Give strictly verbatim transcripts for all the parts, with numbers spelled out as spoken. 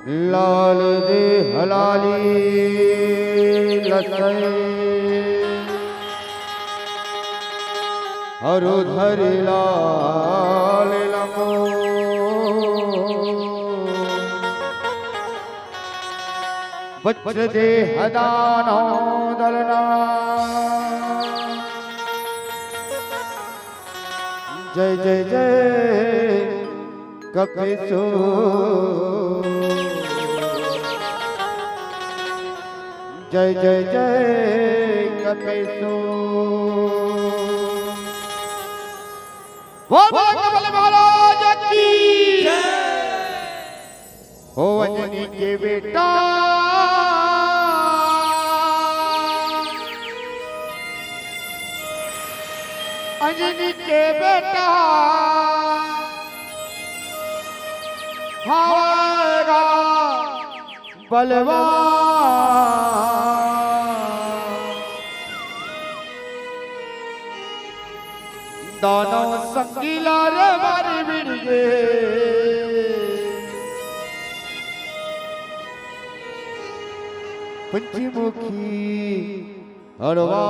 लाल दे हलाली लसई अरु धरि लाल लमो। बच्च दे हदानो दलना। जय जय जय कपिसो। जय जय जय कपिसो। बोल बोल कमल महाराज की। हो अंजनी के बेटा, अंजनी के बेटा, हवैगा बलवान। दानव संगीला रे मारे बिड़गे, पंचमुखी हड़वा।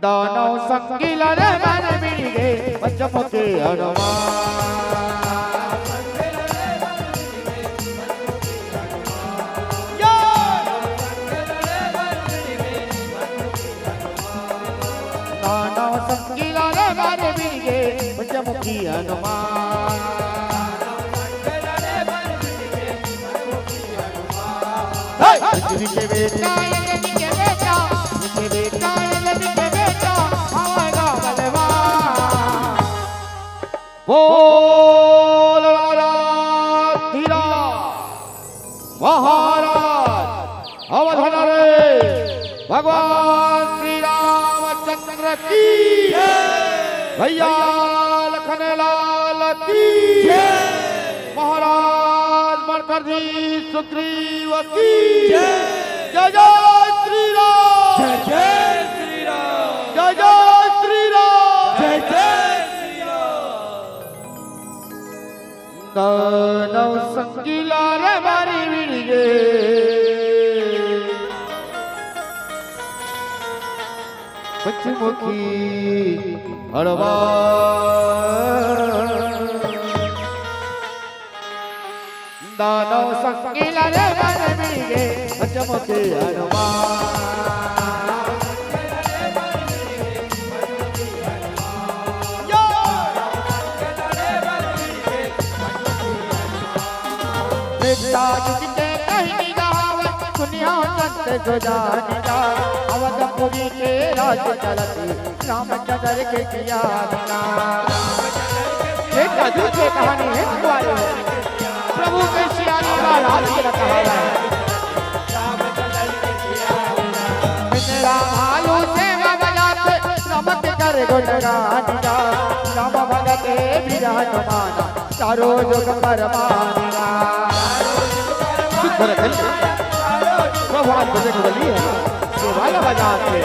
दानव संगीला रे मारे बिड़गे, पंचमुखी हड़वा। दानव संगीला रे मारे बिड़गे, पंचमुखी हनुमान। हे! पृथ्वी के बेटा, अंजनी के बेटा, के बेटा, अंजनी के बेटा, हवैगा बलवान। बोल राजा धीरा। महाराज अवध नरेश भगवान श्री रामचंद्र की जय। भैया लखन लाल की जय। महाराज मरकट जी सुग्रीव की जय। जय जय श्री राम। जय जय श्री राम। जय जय श्री राम। जय जय श्री राम। दानव संगीला रे मारे बिड़गे, पंचमुखी हड़वा। दानव संगीला रे मारे बिड़गे, पंचमुखी हड़वा। विद्या जिनके कहीं नहीं गावे, सुनिया संत सुजान जा। अवधपुरी के राज चलत, रामचंद्र के किया बिना। ये जादू के कहानी है तुम्हारे। प्रभु के सियारी का राज चलता है। बिन राम आलू सेवा बजाते, रमत कर गुणगान गा। राम भगत हे वीर हनुमान, चारों जुग परमान गा। सुख रतन भगवान बजरंग बली है, सेवा ला बजाते।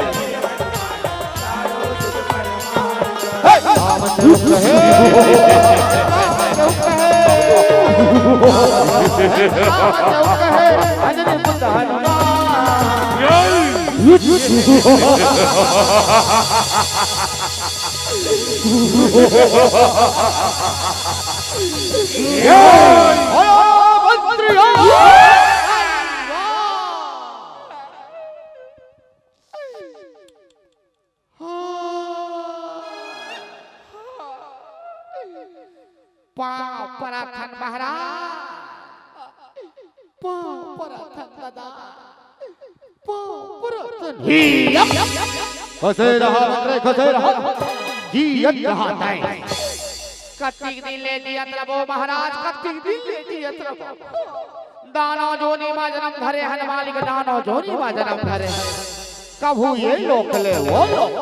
हे! राम सेवक है, राम सेवक है, राम सेवक है, अंजनी पुत्र हनुमान। पाँव परथन महाराज, पाँव परथन दादा, पाँव परथन। ही, यप। खुश रहा मंत्री, खुश रहा। जियत रहा तैं। कतिक दिन ले जियत रबो महाराज, कतिक दिन ले जियत रबो। दानव जोनी मा जनम धरे हनुमान के, दानव जोनी मा जनम धरे। कभू ये लोक ले वो लोक,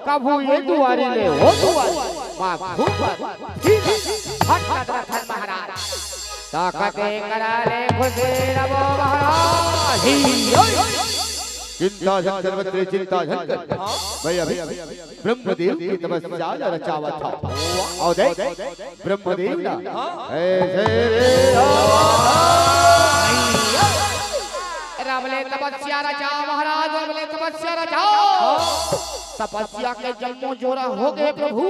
कभू ये दुआरी ले वो दुआरी। माँ घूमत फिरत भटकत रथन महाराज। ताकत करा ले खुशी रबो महाराज। ही, ओय। चिंता झन कर, मत रे चिंता झन कर। मैं अभी ब्रह्मदेव के तपस्या ला रचावत हँव। अउ देख, ब्रह्मदेव ला ऐसे रे। राम ले तपस्या रचा महाराज, राम ले तपस्या रचा। तपस्या के जम्मो जोरा हो गे प्रभु।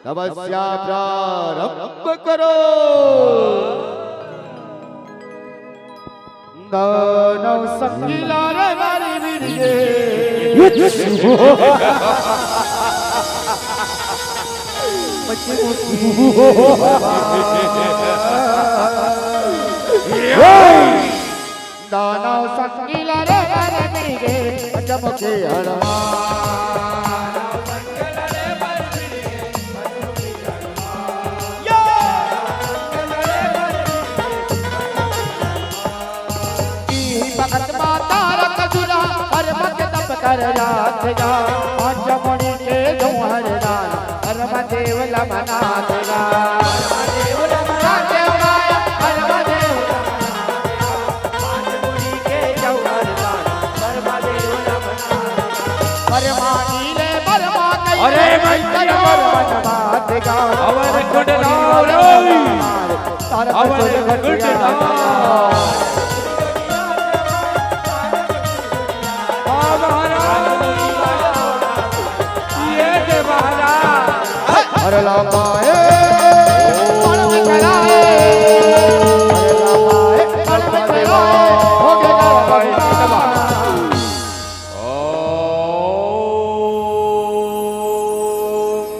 तपस्या प्रारंभ करो। दानव संगीला रे मारी मिल गे। दानव संगीला रे मारी मिल गे। चमके हनुमान। भगत माता रख सुरा, हर भक्त तप कर रात जा। पाँच मुनि के जौहर दान, हर महादेव लमनाथ जा। परमानी ले परमा कई अरे भैया। अवर गुड नाम रे। तारक अवर गुड नाम। आ महाराज। ये दे महाराज। अरे लामा ए। अरे लामा ए। हो गया। ओम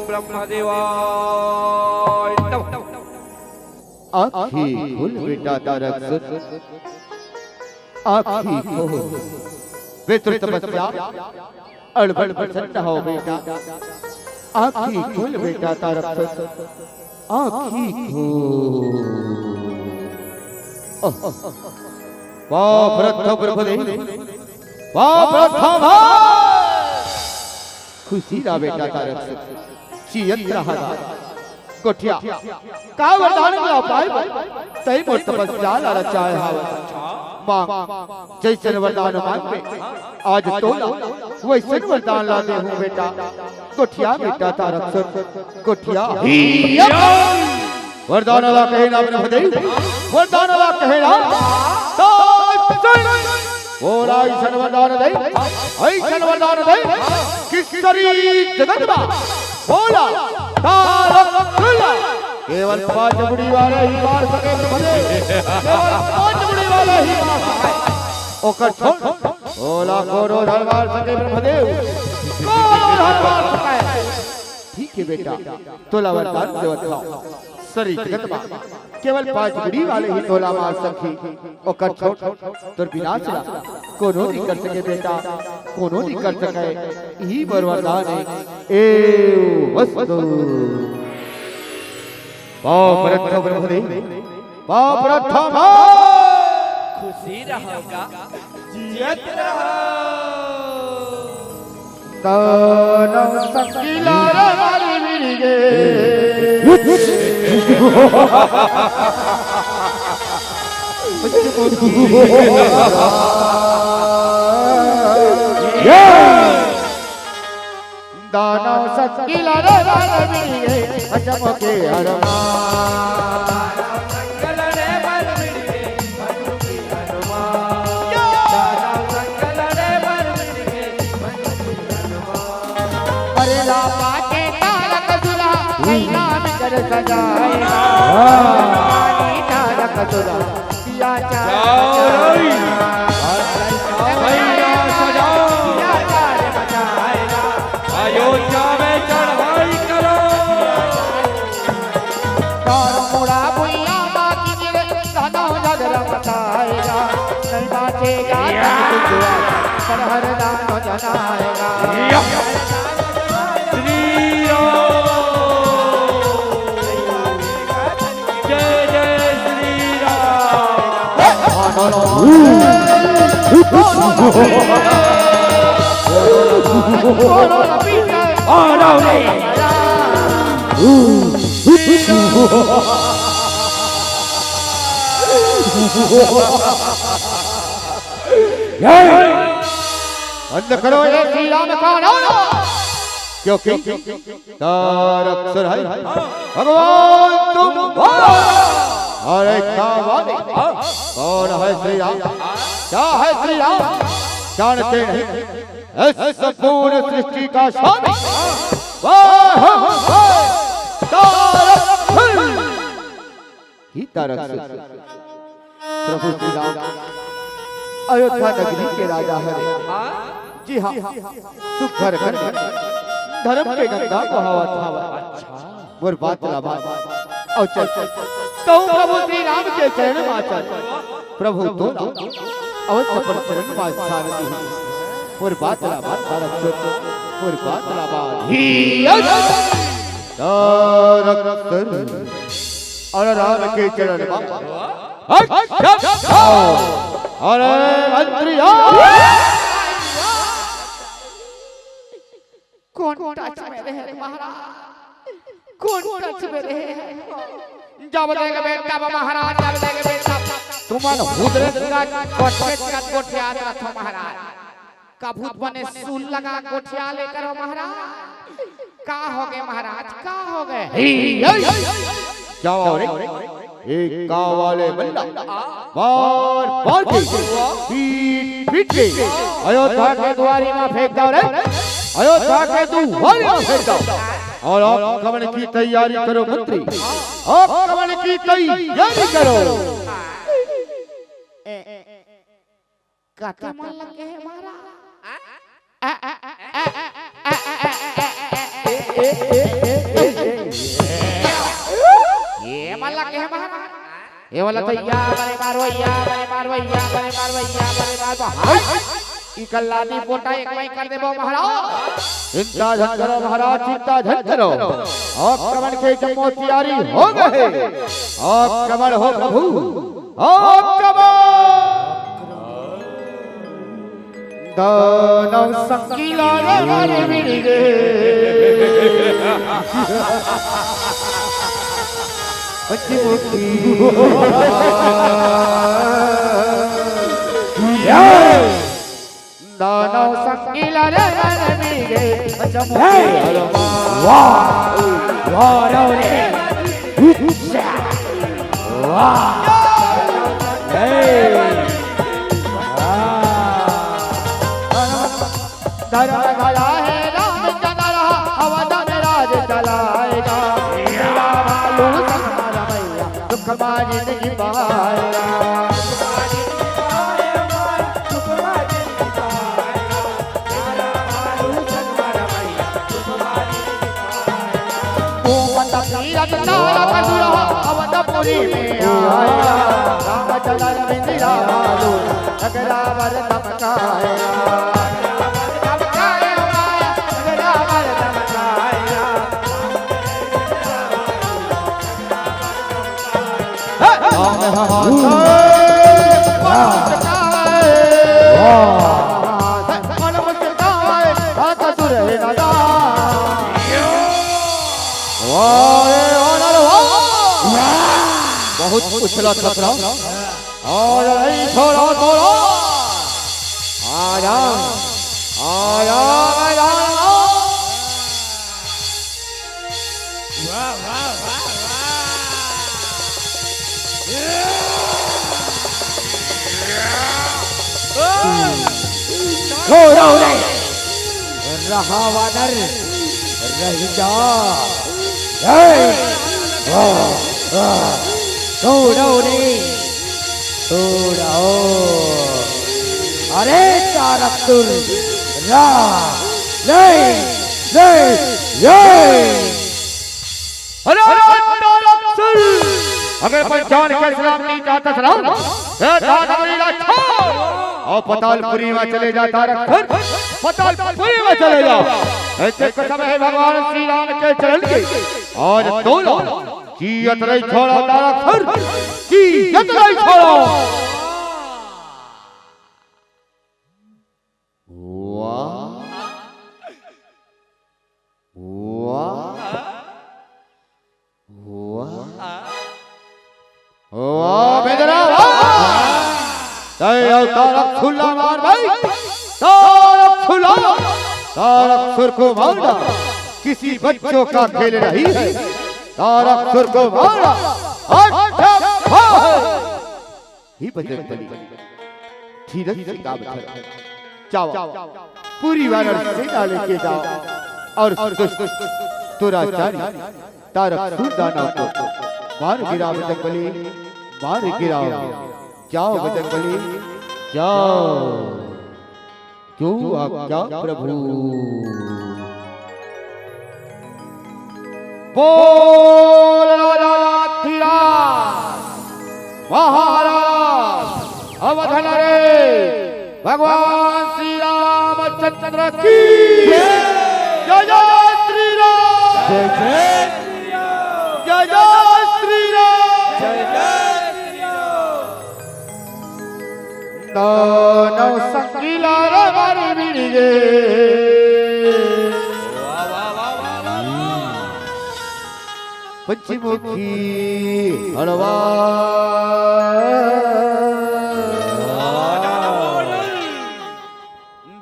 ब्रह्मदेवाय नमः। आँखी खोल बेटा तारक सुत, आँखी खोल। विस्तृत तपस्या, अड़बड़ प्रसन्न हो बेटा। आँखी खोल बेटा तारक सुत, आँखी खोल। ओह, पाप रत्थ ब्रह्मदेव, पाप रत्थ भाई। खुशी रहा बेटा तारक सुत, जियत रहा। गोठिया, का वरदान मिला पाए? तई मोर तपस्या ला रचाए हाव। मांग, जैसन वरदान मांग में, आज तोला वैसन वरदान ला देहूं बेटा। गोठिया बेटा तारक सुत, गोठिया। वरदान ला कहे ना ब्रह्मदेव, वरदान ला कहे ना। तो सुन, बोला ऐसन वरदान दे, ऐसन वरदान दे, कि सरी जगत मा बोला तारक सुन। केवल पांच मुड़ी वाले ही मार सके ब्रह्मदेव, केवल पांच मुड़ी वाले ही मार सके। ओकर छोड़, बोला कोनो झन मार सके ब्रह्मदेव, कोनो झन मार सके। ठीक है बेटा, तोला वरदान देवत हव। सरी जगत मा केवल पांच मुड़ी वाले ही तोला मार सकही, ओकर छोड़ तोर विनाश ला कोनो नहीं कर सके बेटा, कोनो नहीं कर सके। इही बर वरदान है। एवमस्तु। पाप रत्थ ब्रह्मदेव, पाप रत्थ भाई। खुशी रहो गा, जियत रहो। तन संगीला रे मारी मिल गे। दानव संगीला रे मारी मिल गे, अचमके हनुमान। अरे रामा के तारक सुरा, कैला में कर सजाए। रामा के तारक सुरा, सिया चार जाओ रे। भैया सजाओ। सिया चार बजाएगा। अयोध्या में चढ़ाई करो। तार मुड़ा भुइया माँ की गिरे, सदा झगड़ा मचाएगा। नहीं बाचेगा या। धन कुंजुआ, पर हर दानो जनाएगा। या। श्री राम। जय जय श्री राम। बंद करो ये श्री राम का नाम, क्योंकि तारक सुर है भगवान तुम हो। अरे क्या बात है? कौन है श्री राम? क्या है श्री राम? जानते नहीं इस संपूर्ण सृष्टि का स्वामी? वाह, वाह, तारक सुर। ही तारक सुर। प्रभु श्री राम अयोध्या नगरी के राजा हरे। जी हाँ, सुघर घर में धर्म के गंगा बहावत हवय। मोर बात ला मान। अउ चल, तहूँ प्रभु श्री राम के चरण मा चल। प्रभु तोला अवश्य अपन चरण मा स्थान दिही। मोर बात ला मान, तारक सुर, मोर बात ला मान। ही तारक सुर। अरे राम के चरण मा। अरे मंत्री, कौन टच में रहे महाराज? कौन टच में रहे? जब देखबे तब महाराज, जब देखबे तब तुमन हुदरे का कोठे का कोठियात रथो महाराज। कभू बने सुन लगा गोठिया लेकर हो महाराज। का हो गए महाराज, का हो गए? ही, हे। जाओ रे, एक गांव वाले बल्ला मार मार के, पीट पीट के अयोध्या के दुआरी में फेंक दो रे। अयोध्या के दुआरी में फेंक दो। और आक्रमण की तैयारी करो मंत्री, आक्रमण की तैयारी करो। कते मन लगे हे महाराज? ये मन लगे हे महाराज? ये वाला तो या बड़े मारो, या बड़े मारो, या बड़े मारो, या बड़े मारो। हाय! ई कल्लादी पोटा एक मई कर देबो महाराज। चिंता झन करो महाराज, चिंता झन करो। आक्रमण के जम्मो तैयारी हो गए। आक्रमण हो प्रभु, आक्रमण। दानव संगीला रे रे रे रे। पंचमुखी। दानव संगीला रे रे रे रे। पंचमुखी। वाह, वाह रे। वाह। हे। वाह। धर्म घड़ा है रामचंद्र, अवध में राज चलाएगा। मेरा भालू संग रमैया, सुख मा जिंदगी पाएगा। घूमत फिरत तारक सुर अवधपुरी में आया। रामचंद्र इंदिरा भालू, अगरावर धमकाया। अगरावर धमकाया। बहुत उछला छपरा। और नहीं छोड़ो, छोड़ो। आजा, आजा, आजा। वाह, वाह, वाह, वाह। छोड़ो रे, रहा वानर, रह जा। ए, वाह, वाह। छोड़ो रे, छोड़ो। अरे तारक सुर, रा, ले, ले, ये। अरे, अरे, तारक सुर! अगर पंचान के सलाम नहीं चाहता सलाम, ए, दादा मेरी लाछा! और पतालपुरी में चले जा तारक सुर, पतालपुरी में चले जा। ऐसे कसम है भगवान श्री राम के चरण की। और तोला, जियत नहीं छोड़ा तारक सुर, जियत नहीं छोड़ा। वाह। वाह। वाह। वाह, बेदरा, वाह। जय अवतारक सुल्ला मार भाई। तारक तारक सुर को मारना किसी बच्चों का खेल नहीं है। तारक सुर को मारना अच्छा है। हे बजरंग बली, धीरज से काम धर। जाओ, पूरी वानर सेना लेके जाओ और दुष्ट दुराचारी तारक सुर दानव को मार गिराओ बजरंग बली, मार गिराओ। जाओ बजरंग बली, जाओ। जो आज्ञा प्रभु। बोल राजाधिराज महाराज अवध नरेश भगवान श्री रामचंद्र की जय। जय जय श्री राम। जय जय श्री राम। जय जय श्री राम। जय जय श्री राम। दानव संगीला रे मारे मिल गे। पंचमुखी हलवा।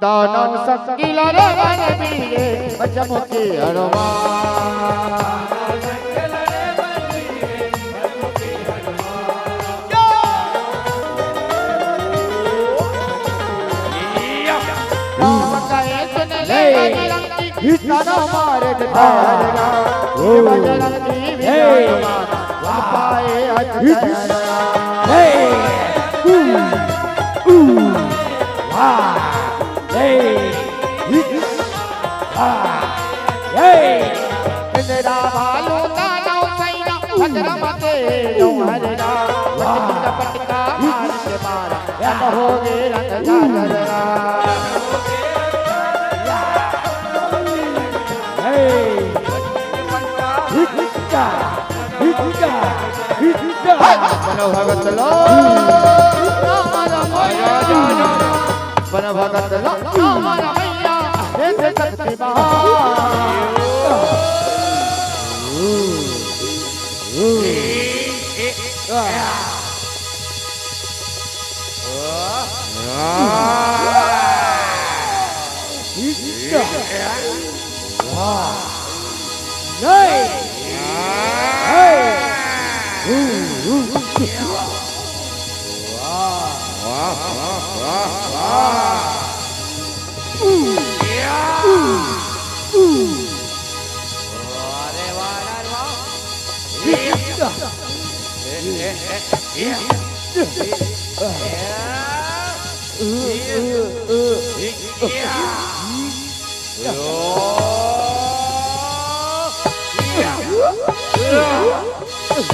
दानव संगीला रे मारे मिल गे, पंचमुखी हलवा। बनो भगत लो। बनो भगत लो।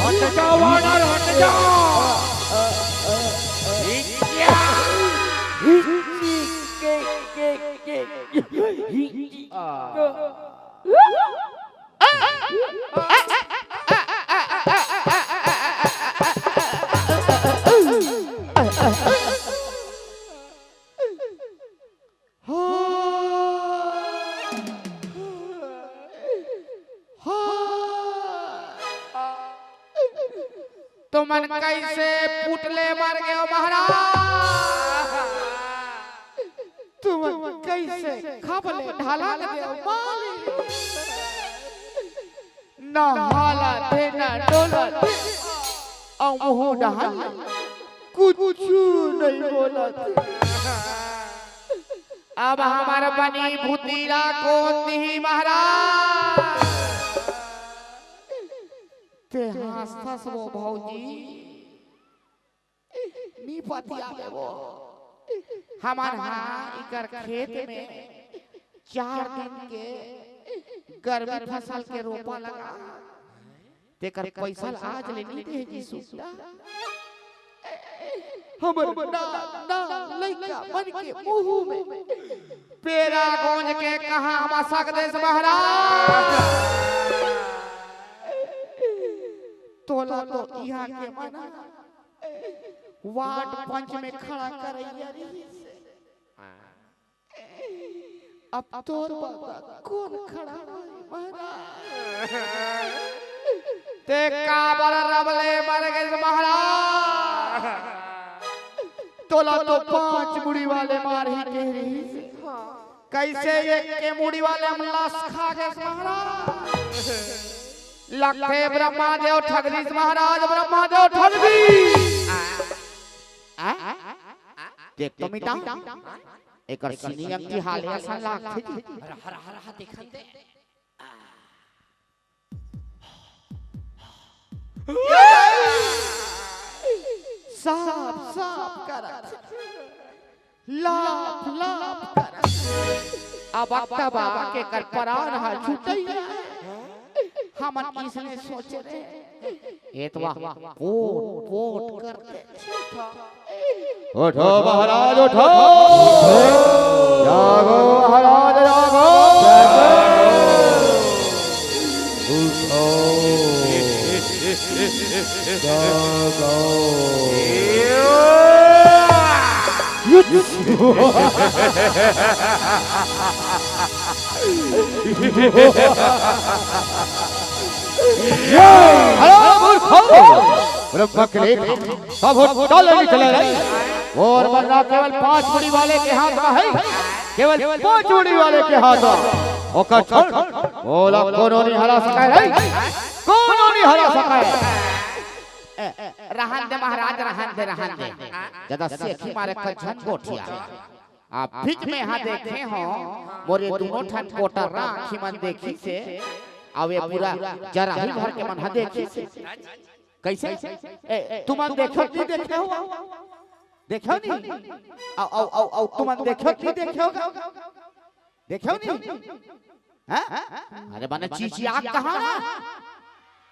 हट जा वानर, हट जा। तुमन कइसे फुट ले मर गेव महाराज? तुमन कइसे खप ले ढलक गेव मालिक? ना हालत हे, ना डोलत हे, अउ मुहूं डहन कुछु नइ बोलत हे। अब हमर बनी भूती ला कोन दिही महाराज? ते हंसथस वो भौजी, नी पतियाबे वो। हमन हा इकर खेत में चार दिन के गर्मी फसल के रोपा लगा, तेकर पैसा ला आज ले नी दे जी सुट्टा। हमर ना, ना लइका मन के मुंह में पेरा गोंज के कहां मसक देस महाराज। तोला तो इहां के मन वार्ड पंच में खड़ा करइया रहिस। अब तोर बदला कोन खड़ा होही महाराज? ते काबर रब ले मर गेस महाराज? तोला तो पांच मुड़ी वाले मारही कहे रहिस। कइसे एक के मुड़ी वाले मन ला खा गे महाराज? लगथे ब्रह्मा देव ठगरिस महाराज, ब्रह्मा देव ठगरिस। आ? देख तो मिटा, एकर सीनी अमती हाले असन लागथे जी। हरा, हरा, हरा, देखन दे। साफ, साफ करत। लाफ, लाफ करत। अब अक्ता बाबा के कर परान ह छूटई। हमन इसने सोचे रहे। एतवा पोट, पोट करते। उठो महाराज, उठो। जागो महाराज, जागो। उठो। जागो। हेलो, मूर्खो। ब्रह्म के लेखा सब होटल निकले रे। और मरना केवल पांच मुड़ी वाले के हाथ में है, केवल पांच मुड़ी वाले के हाथ में। ओकर छोड़, ओला कोनो नहीं हरा सके रे, कोनो नहीं हरा सके। ए, रहन दे महाराज, रहन दे, रहन दे। ज्यादा सेखी मारे का झन गोठिया। आप बीच में यहाँ देखे हो, मोरे दोनों ठन कोटरा आँखी मन देखिसे, अउ ये पूरा जराही भर के मन ह देखिसे। कइसे? ए, तुमन देखे हो, नहीं देखे हो? देखे हो नहीं? अउ, अउ, अउ, अउ, तुमन देखे हो, नहीं देखे हो? देखे हो नहीं? हैं? अरे बने चीची आग कहाँ ना?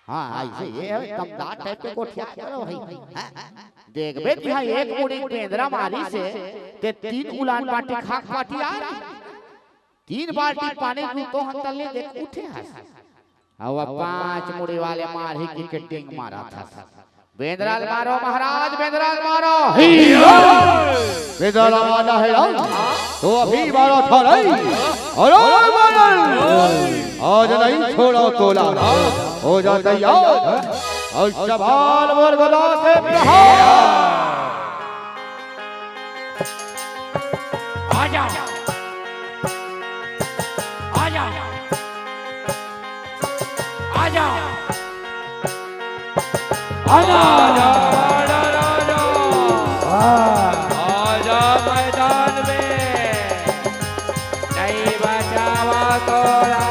हाँ, ऐसे ये है, दमदार टाइप के गोठिया करो भाई। हैं? देखबे तिहा एक मुड़ी बेंदरा मारिसे, ते तीन उलान बाटी खाक पाटी आ। तीन बाल्टी पानी पी तो हन तले देख उठे हस। अब पांच मुड़ी वाले मारही कि के डिंग मारत हस। बेंदरा ल मारो महाराज, बेंदरा ल मारो। बेंदरा ल मारना है ना? तो अभी मारो था नहीं। अरे मारो। आज नहीं छोड़ो तोला। हो जा तैयार। अउ चबाल मोर गदा के प्रहार। आजा। आजा। आजा। आजा। आजा, आजा, आजा। आजा मैदान में। नहीं बचावा तोरा।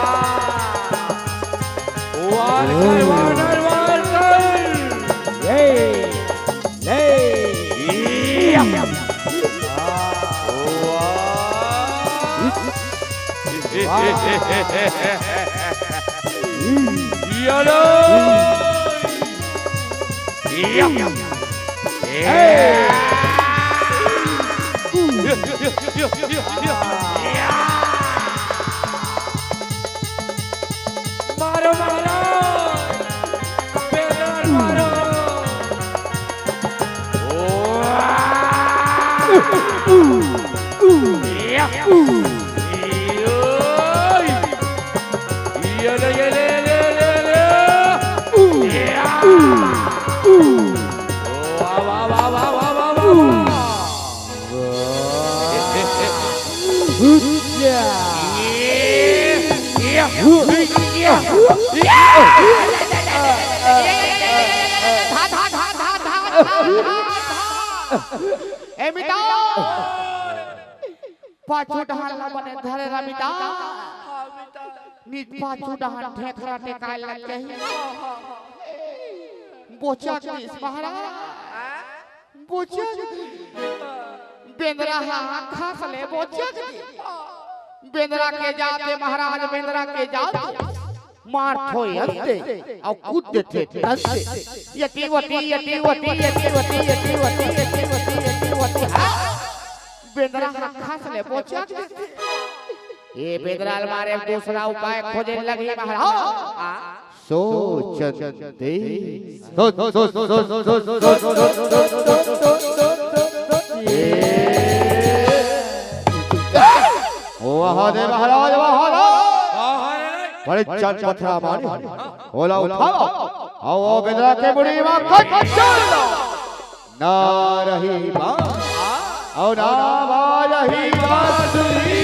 वार कर, वार कर, वार कर। ये। ले। या। वाह। वाह। यो लो। या। ए। मारो, मारो। बेलन मारो। ए मिताओ, पाछू डहान ला बने धरे ला मिताओ। नित पाछू डहान ढेखरा टेकाय लग गई। बोचक दिस महाराज। बोचक दे। बेंदरा हा आँखा से ले बोचक दे। बेंदरा के जाते महाराज, बेंदरा के जाते। मार थोय अंते, अउ कूद देथे तंते। यति वति, यति वति, यति वति, यति वति, यति वति, यति वति, हाँ। बेंदरा हा आँखा से ले बोचक दे। ये बेंदरा ल मारे दूसरा उपाय खोजे लगी महाराज। सोचंते। सोच, सोच, सोच। ए। ओ महादेव महाराज, महाराज। बड़े चल पथरा मारे। ओला उठाओ। आओ, ओ बेंदरा के मुड़ी मा कट चल। ना रही बांस अउ ना बाजही बांसुरी।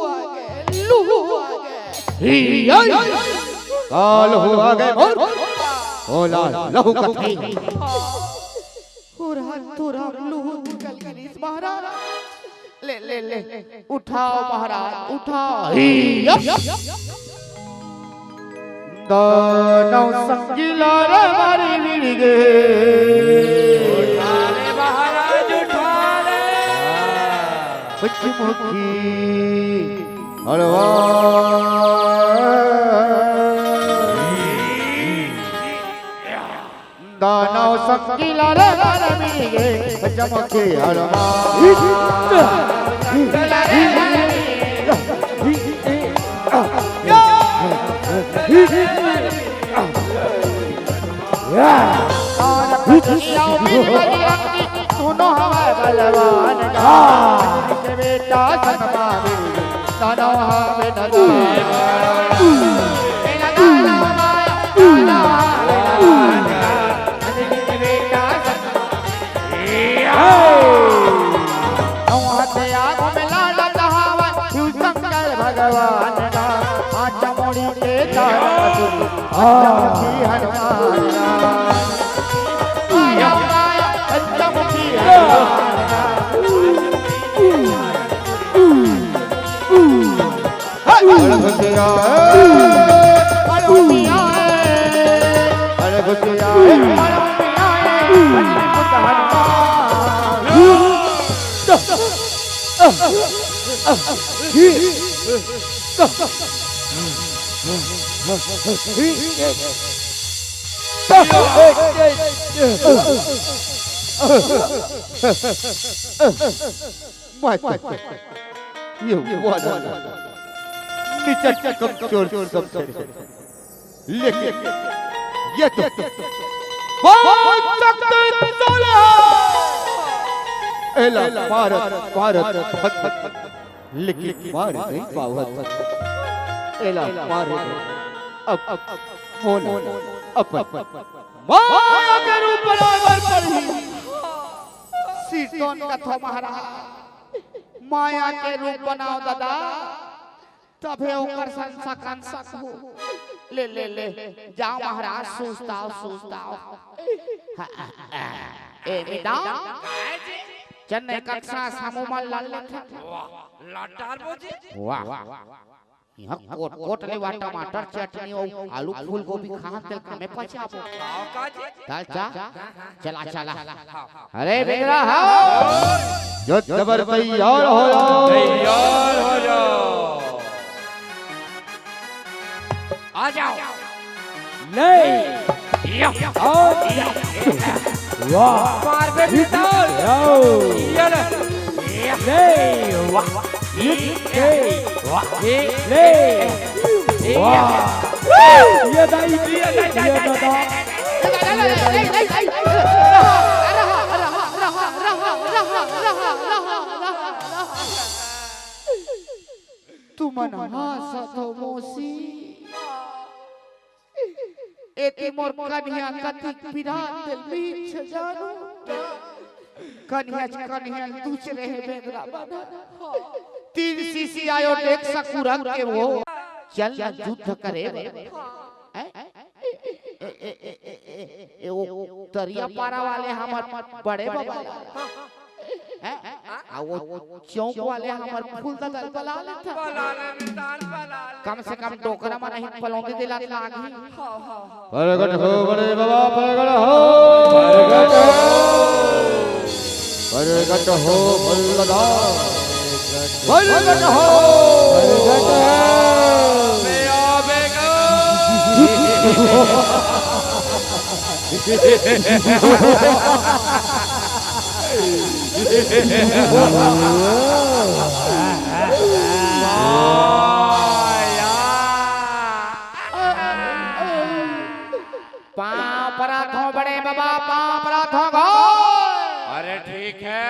लहू आ गे, लहू आ गे। ही, आई। का लहू आ गे मोर? ओला लहू कथे। थोरहन, थोरहन लहू निकल गिस महाराज। ले, ले, ले, उठाव महाराज, उठाव। ही, यप। दानव संगी ला रे मारी मिल गे। उठा ले महाराज, उठा ले। पंचमुखी हलवा। दानव संगी ला रे मारी मिल गे, पंचमुखी हलवा। सुनो हमारे बलवान का, के बेटा सनमा मिल गे, सनो हमें नजर। नौहत आगू में लाडत हवय शिव शंकर भगवान का। पाँच मुड़ी के तारा सुर, पंचमुखी हनुमान का। आया माया पंचमुखी हनुमान का। अरे घुसिया, अरे घुसिया, अरे घुसिया, अरे घुसिया, अरे घुसिया, मैं तो, ये वाला निचट कमजोर सब थे, लेकिन ये तो बहुत शक्ति वाला। एला मारत, मारत, लेकिन मार नहीं पावत। एला मार अब, अब मोला अपन माया के रूप बनाए बर पड़ही। सिरतोन कथो महाराज, माया के रूप बनाव दादा, तभे ओकर संसा कंसा हो। ले, ले, ले, जाव महाराज, सुस्ताव, सुस्ताव। ए मिदा, चन्ने कंसा समूह मन लाल लेथे। वाह, लाटार बोजी। वाह। इहाँ कोट कोट ले वा टमाटर चटनी अउ आलू फूलगोभी खात तेल कमे पचाबो। का जी? चल, चल। चला, चला। अरे बेगरा हो। जो जबर तैयार हो जाओ। तैयार हो जाओ। आ जाओ। ले। या। आ। वाह। मार बे पिस्तौल। यो। ये ले। ले। वाह। ये। वाह। ये। ले। ये। वाह। ये दाई। ये दाई, दाई, ये दाई, दादा। दाई। तुमन हाँसत हो मौसी। एती मोर कनिहा कतिक पिरात तेल बीच जानू। कनिहा च कनिहा दूच रहे बेंदरा बना। तीन सीसी आयो देख सकुरंग के वो। चल ना युद्ध करे बर। हैं? ए, ए, ए, ए, ए, ए, वो तरिया पारा वाले हमर बड़े बाबा। हैं? आ वो चौक वाले हमर फूल ददा बला लेथन। बला ले, मितान बला ले। कम से कम डोकरा मन ही पलौंदी दिला लागी। हाँ, हाँ, हाँ। प्रगट हो बड़े बाबा, प्रगट हो। प्रगट हो। प्रगट हो, प्रगट हो। प्रगट हो। प्रगट हो। ठीक है।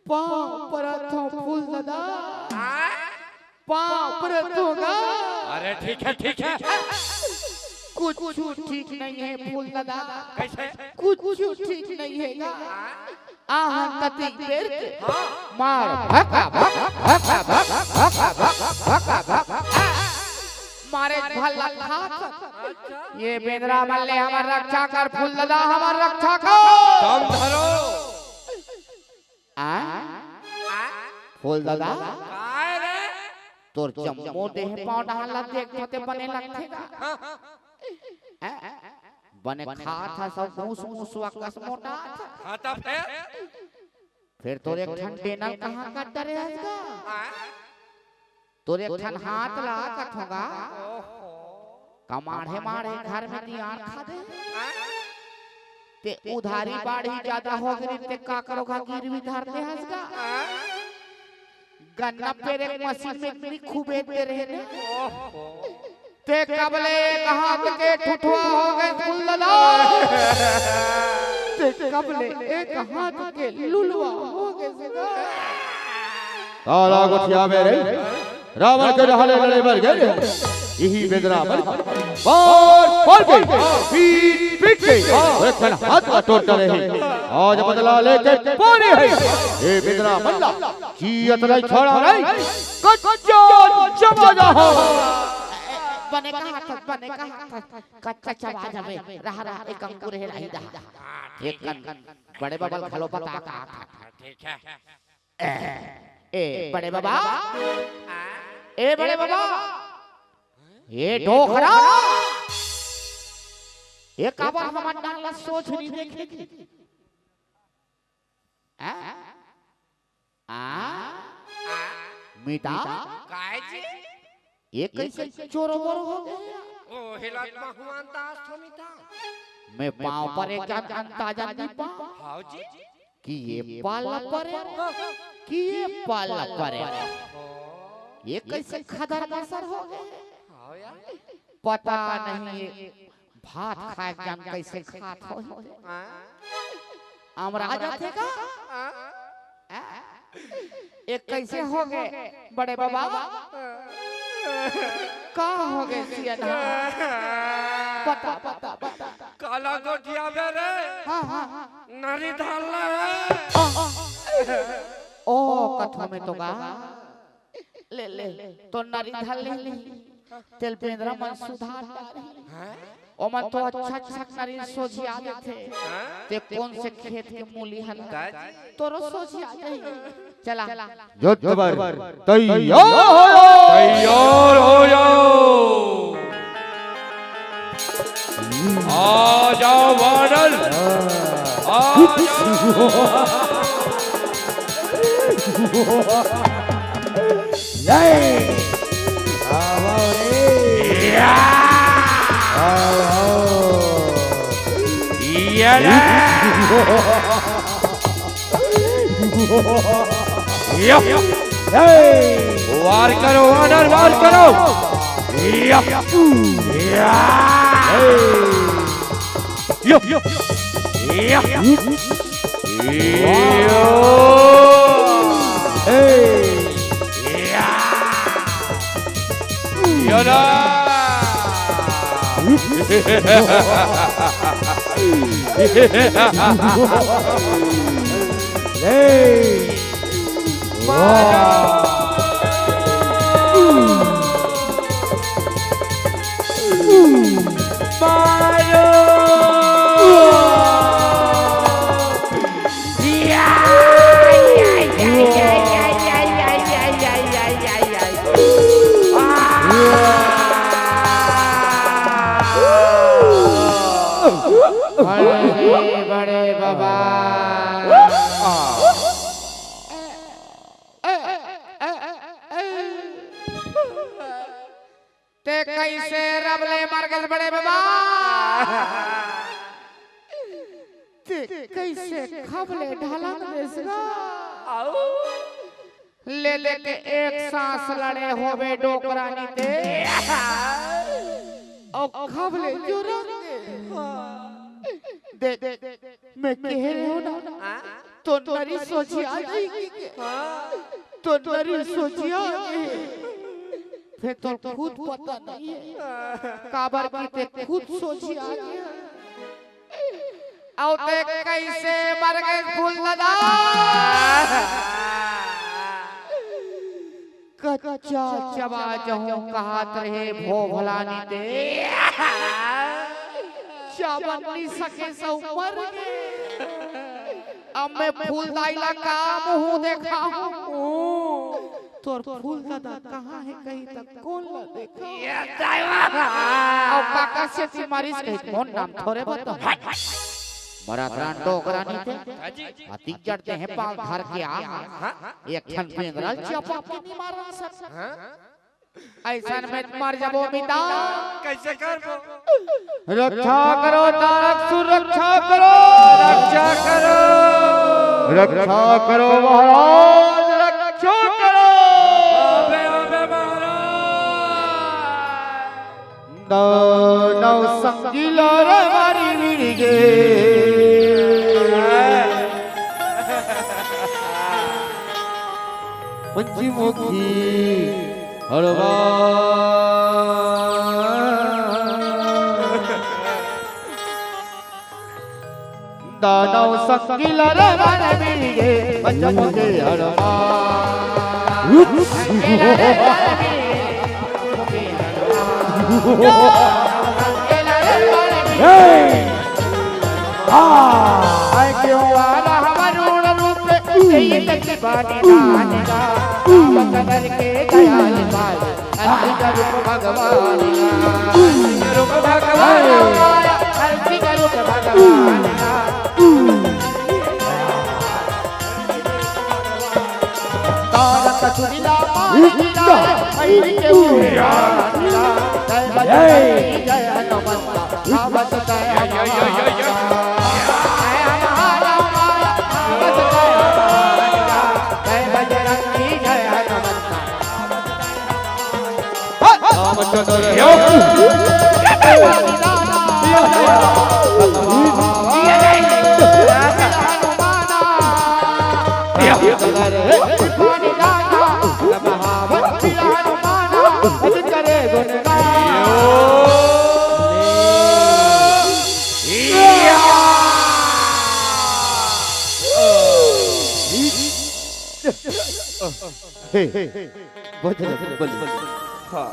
पाँव परत हँव फूल ददा। हाँ? पाँव परत हँव गा। अरे ठीक है, ठीक है। कुछ ठीक नहीं है फूल ददा। कैसे? कुछ ठीक नहीं है गा। आहन ततिक बेर के मार भका भक, भका भक, भका भक, भका भक। मारे भल्ला खात। ये बेंदरा मन ले हमर रक्षा कर फूल ददा, हमर रक्षा कर। दम धरो। आ? फूल ददा? काय रे? तोर जम्मो देह पाँव डहान ला देख तो ते बने लगथे गा। हाँ, हाँ। हैं? बने खात ह सब मूस मूस वकस मोटात ह। हाँ, तब फिर? फिर तोर एक ठन डेनल कहाँ कट डरे हस गा? हाँ? तोर एक ठन हाथ ला कथों गा। ओहो। कमाड़े माड़े घर में दियान खा दे। हाँ? ते उधारी बाढ़ी जादा हो गे ते काकरो का गिरवी धर दे हस गा। हाँ? गन्ना पेरे के मशीन में इतनी खूबे दे रहे ने। ओहो। ते कब ले एक हाथ के ठुठुआ हो गे फूल ददा। ते कब ले एक हाथ के लुलवा हो गे गा। काला गोठिया में रे, रावण के डहान ले लड़े बर गे। इही बेंदरा मन बार बार के पीट पीट के एक ठन हाथ ला टोर डरे हे। आज बदला लेके पानी हे। ए बेंदरा मन ला जियत नहीं छोड़ा नहीं। कच्चा चबा जाहूँ। बने कहाथस, बने कहाथस। कच्चा चबा जाबे। रहा, रहा, एक अंकुर हे, रही रहा। एक कन बड़े बबा ल घलो बता कहाथस। ठीक है। ए, ए, बड़े बबा। ए, बड़े बबा। ए, डोकरा। ए, काबर हमर डाहन ला सोझ नइ देखे? आ? आ? मिता? काय जी? ए कइसे चोरो बोरो हो गे? ओ, हिलत महुआन दास थो मिता। मैं पाँव परे एक झन अंताजन नइ पाँव। हाव जी। कि ए पाला परे, कि ए पाला परे। ए कइसे खदर मसर हो गे? हाव यार। पता नहीं ए भात खाए के जान कइसे खात होही। हाँ। अमरा जाथे का? हाँ। हाँ? ए कइसे हो गे बड़े बबा? का हो गे सियान? बता, बता, बता। काला गोठिया में रे। हाँ, हाँ, हाँ। नरी धर ले। ओ, ओ। ओ, कथों में तो गा। ले, ले, तो नरी धर ले। तेल बेंदरा मन सुधार डारे। हाँ? ओमन तो अच्छा अच्छा नरी सोझिया देथे। हाँ? ते कोन से खेत के मूली हन? का जी? तोरो सोझिया जाही। चला। युद्ध बर तैयार हो जाओ। तैयार हो जाओ। आ जाओ वानर। आ जाओ। ले। आओ रे। या। आओ, आओ। ये ले। यो। हे। वार करो, वानर, वार करो। यो। या। हे। यो। यो। यो। हे। या। यो ना। हे। वाह। मारो। बड़े, बड़े बाबा। ते कइसे रब ले मर गेस बड़े बाबा? ते कइसे खब ले ढलक देस गा? ले दे के एक सांस लड़े होबे डोकरा नी ते। अउ खब ले जुरक दे। देख, मैं कहे रहेंव ना, तो नरी सोझिया नहीं के। तो नरी सोझिया नहीं। फिर तो खुद पता नहीं है। काबर की ते खुद सोझिया नहीं है। अउ ते कैसे मर गए फूल दादा? कच्चा चबा जहूं कहत रहे भो भलानी दे। चबा नहीं सके सौ मर गए। अब मैं फूल दाई ला का मुंह देखाहूं? तोर फूल दादा कहाँ है कहीं तक कौन ला देखा? अउ काका से ती मारिस कही कौन नाम थोरे बता। मरात रान डोकरा नहीं थे। अतिक जड़ते हैं पांव धर के आ। एक ठन पेंदरा ल चपक के नहीं मार सकत। ऐसन में मर जबो मिता। कैसे करबो? रक्षा करो तारक सुरक्षा करो। रक्षा करो। रक्षा करो महाराज रक्षा करो। अबे अबे महाराज। दानव संगीला रे मारी मिल गे। पंचमुखी हरवा। दानव संगीला रे मारी मिल गे। पंचमुखी हरवा। तारक सुरीला मारी लीला, भैरी के उड़ान लीला, जय बजरंगी जय हनुमंता, धावत जय हनुमंता। जय हनुमंता, धावत जय हनुमंता। जय बजरंगी जय हनुमंता। रामचंद्र हे, बजरंग बली। हाँ।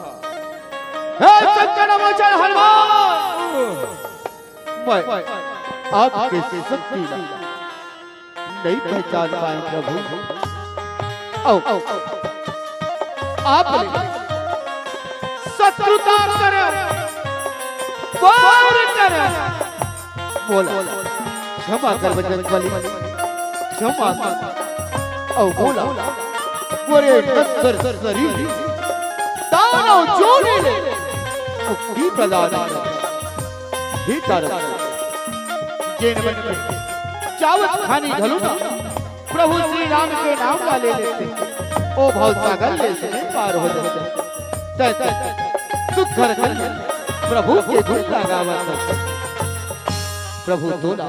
हे शंकर मोचन हनुमान, मैं आपके शक्ति ला नहीं पहचान पाए प्रभु। आओ, आपने शत्रुता करे, वार करे, मोला क्षमा कर बजरंग बली, क्षमा कर। अउ मोला मोरे नश्वर शरीर दानव जोनी ले मुक्ति प्रदान कर। हे तारक, जेन मन के चावत खानी घलो ना प्रभु श्री राम के नाम ला ले लेथे, ओ भव सागर ले से पार हो जाथे। तै तै सुख हर कर प्रभु के गुण ला गावत। प्रभु तोला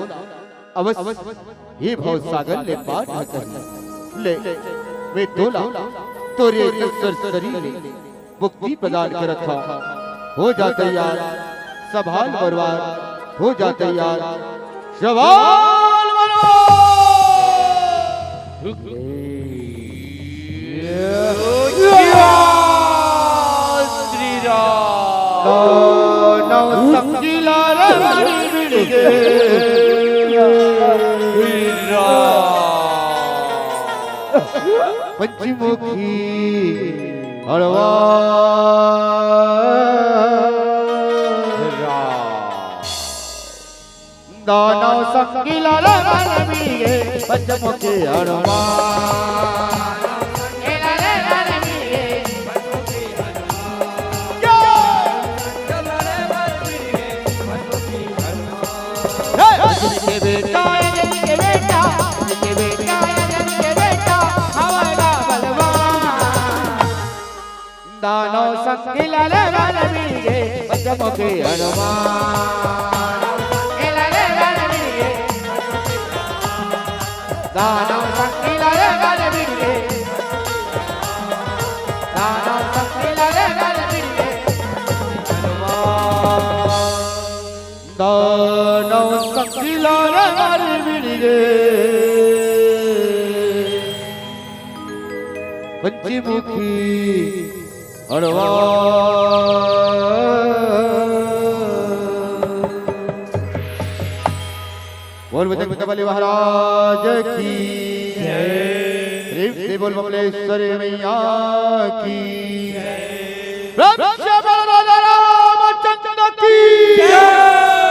अवश्य हे भव सागर ले पार न करी। ले, मैं तोला तोरे नश्वर शरीर ले मुक्ति प्रदान करत हौं। हो जा तैयार, सवाल बरवार, हो जा तैयार, सवाल बरवार। श्री राम। नौ संगीला रे मिल गे। श्री राम। पंचमुखी हरवा। राम। दानव संगीला रे मन मिल गे, पंचमुखी हनुमान। हे! अर्जुन के बेटा, अर्जुन के बेटा, अर्जुन के बेटा, अर्जुन के बेटा, हमारा बलवान। दानव संग लड़े वाले वीर, पंचमुखी हनुमान। लड़े वाले वीर। दानव संगीला रे गारे बिड़गे। दानव संगीला रे गारे बिड़गे। दानव संगीला रे गारे बिड़गे। पंचमुखी हरवा। बोल बजरंग बली महाराज की जय। प्रेम से बोल बमलेश्वरी मैया की जय। प्रेम से बोल राजा रामचंद्र की जय।